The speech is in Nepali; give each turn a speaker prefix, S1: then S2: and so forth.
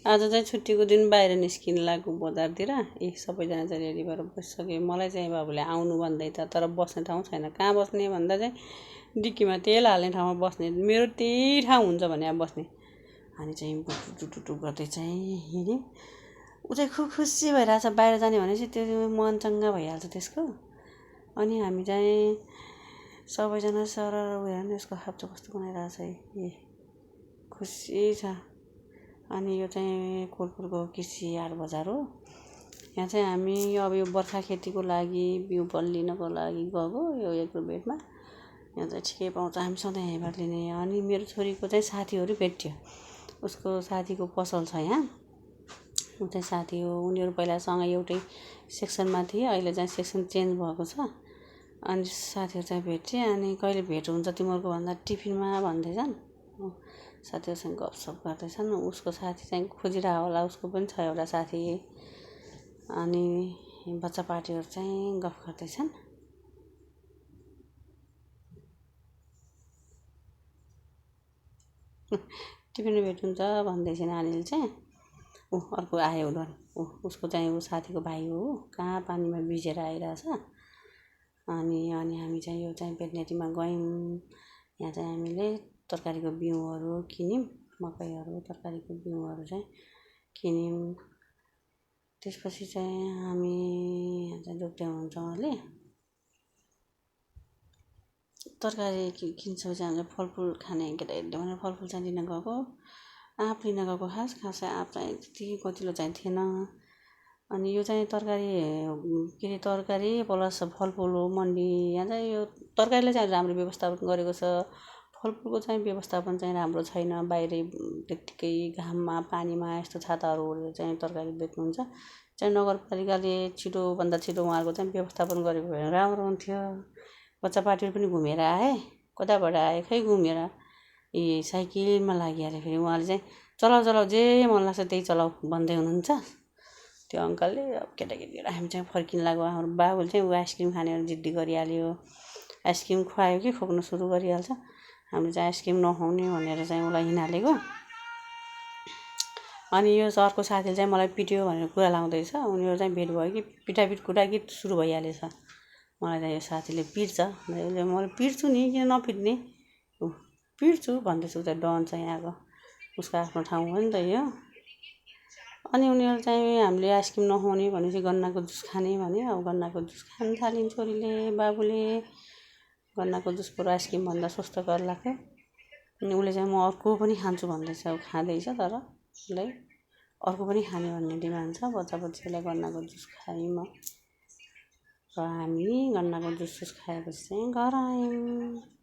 S1: आज चाहिँ छुट्टीको दिन बाहिर निस्किन लाग्यो बजारतिर। सबैजना चाहिँ रेडी भएर बसिसक्यो। मलाई चाहिँ बाबुले आउनु भन्दै थियो, तर बस्ने ठाउँ छैन। कहाँ बस्ने भन्दा चाहिँ डिक्कीमा तेल हाल्ने ठाउँमा बस्ने, मेरो त्यही ठाउँ हुन्छ भने अब बस्ने। हामी चाहिँ टुटुटु गर्दै चाहिँ हिँड्यौँ। ऊ चाहिँ खुब खुसी भइरहेछ। बाहिर जाने भनेपछि त्यो मन चङ्गा भइहाल्छ त्यसको। अनि हामी चाहिँ सबैजना सर उयो यसको खाप्चो कस्तो बनाइरहेछ है, खुसी छ। अनि यो चाहिँ कोलपुरको कृषि हाट बजार हो। यहाँ चाहिँ हामी अब यो बर्खा खेतीको लागि बिउ लिनको लागि गएको यो एग्रोभेटमा। यहाँ चाहिँ ठिकै पाउँछ, हामी सधैँ यहीँबाट लिने। अनि मेरो छोरीको चाहिँ साथीहरू भेट्यो, उसको साथीको पसल छ यहाँ। ऊ चाहिँ साथी हो, उनीहरू पहिलासँग एउटै सेक्सनमा थिए, अहिले चाहिँ सेक्सन चेन्ज भएको छ। अनि साथीहरू चाहिँ भेटेँ। अनि कहिले भेट हुन्छ तिमीहरूको भन्दा टिफिनमा भन्दैछन्। साथीहरूसँग गफसफ गर्दैछन्। उसको साथी चाहिँ खोजिरहेको होला, उसको पनि छ एउटा साथी। अनि बच्चा पार्टीहरू चाहिँ गफ गर्दैछन्। टिफिनमा भेट हुन्छ भन्दैछ नानीले चाहिँ। अर्को आयो उनीहरू, उसको चाहिँ ऊ साथीको भाइ हो, कहाँ पानीमा भिजेर आइरहेछ। अनि हामी चाहिँ यो चाहिँ भेटनेरीमा गयौँ। यहाँ चाहिँ हामीले तरकारीको बिउहरू किन्यौँ, मकैहरू तरकारीको बिउहरू चाहिँ किन्यौँ। त्यसपछि चाहिँ हामी यहाँ चाहिँ जोग्दै हुनुहुन्छ उहाँले। तरकारी किन्छौँ चाहिँ हामीले फलफुल खाने केटाकेटीले भनेर फलफुल चाहिँ लिन गएको। आँप लिन गएको। खासै आँप चाहिँ त्यति कतिलो चाहिँ थिएन। अनि यो चाहिँ तरकारी के अरे तरकारी प्लस फलफुल हो मन्डी। यहाँ चाहिँ यो तरकारीले चाहिँ राम्रो व्यवस्थापन गरेको छ, फलफुलको चाहिँ व्यवस्थापन चाहिँ राम्रो छैन। बाहिरै त्यत्तिकै घाममा पानीमा यस्तो छाताहरू ओढेर चाहिँ तरकारी बेच्नुहुन्छ। चाहिँ नगरपालिकाले छिटोभन्दा छिटो उहाँहरूको चाहिँ व्यवस्थापन गरेको भए राम्रो हुन्थ्यो। बच्चा पार्टीहरू पनि घुमेर आए, कताबाट आए खै घुमेर साइकलमा लागिहाल्यो। फेरि उहाँले चाहिँ चलाऊ जे मन लाग्छ त्यही चलाऊ भन्दै हुनुहुन्छ त्यो अङ्कलले। अब केटाकेटीहरू हामी चाहिँ फर्किन लाग्यो। हाम्रो बाबुले चाहिँ ऊ आइसक्रिम खाने जिद्दी गरिहाल्यो। आइसक्रिम खुवायो कि खोक्न सुरु गरिहाल्छ। हामीले चाहिँ आइसक्रिम नखुवाउने भनेर चाहिँ उसलाई हिँडालेको। अनि यो सरको साथीले चाहिँ मलाई पिट्यो भनेर कुरा लाउँदैछ। उनीहरू चाहिँ भेट भयो कि पिटापिट कुटापिट सुरु भइहालेछ। मलाई चाहिँ यो साथीले पिट्छ, मैले पिट्छु नि, किन नपिट्ने, पिट्छु भन्दैछु। उता डन चाहिँ आएको, उसको आफ्नो ठाउँ हो नि त यो। अनि उनीहरू चाहिँ हामीले आइसक्रिम नखुवाउने भनेपछि गन्नाको जुस खाने भने। अब गन्नाको जुस खान थालिन् छोरीले, बाबुले। गन्नाको जुस बरु आइसक्रिमभन्दा स्वस्थकर लाग्यो। अनि उसले चाहिँ म अर्को पनि खान्छु भन्दैछ। अब खाँदैछ, तर उसलाई अर्को पनि खाने भन्ने डिमान्ड छ। बच्चा बच्चीलाई गन्नाको जुस खायौँ र हामी गन्नाको जुस खाएपछि चाहिँ घर आयौँ।